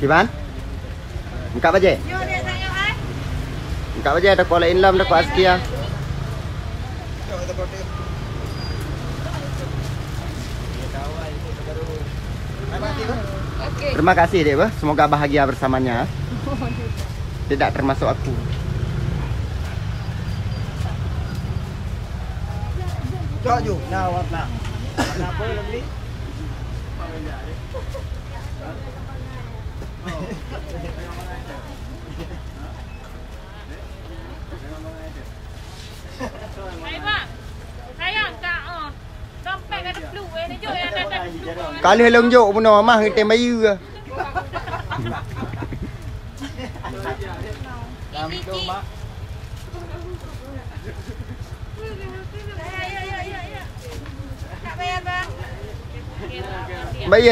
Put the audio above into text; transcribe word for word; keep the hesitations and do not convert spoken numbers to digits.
Kiban? Engkak bajèe? Engkak bajèe, takut laén lom, takut Askia. Terima kasih, Dek, bah. Semoga bahagia bersamanya. Tidak termasuk aku. Cok ju, nah, warna. Warna apa lagi? Hai, bang. Sayang, Kak, oh. Dompet ka teupluek, eh, ni jok, ya, ada, ada teupluek. Ka lheueh lôn jok bunoe, mah geutém bayeue. Gigi. Nak bayar, bang? Bayeue.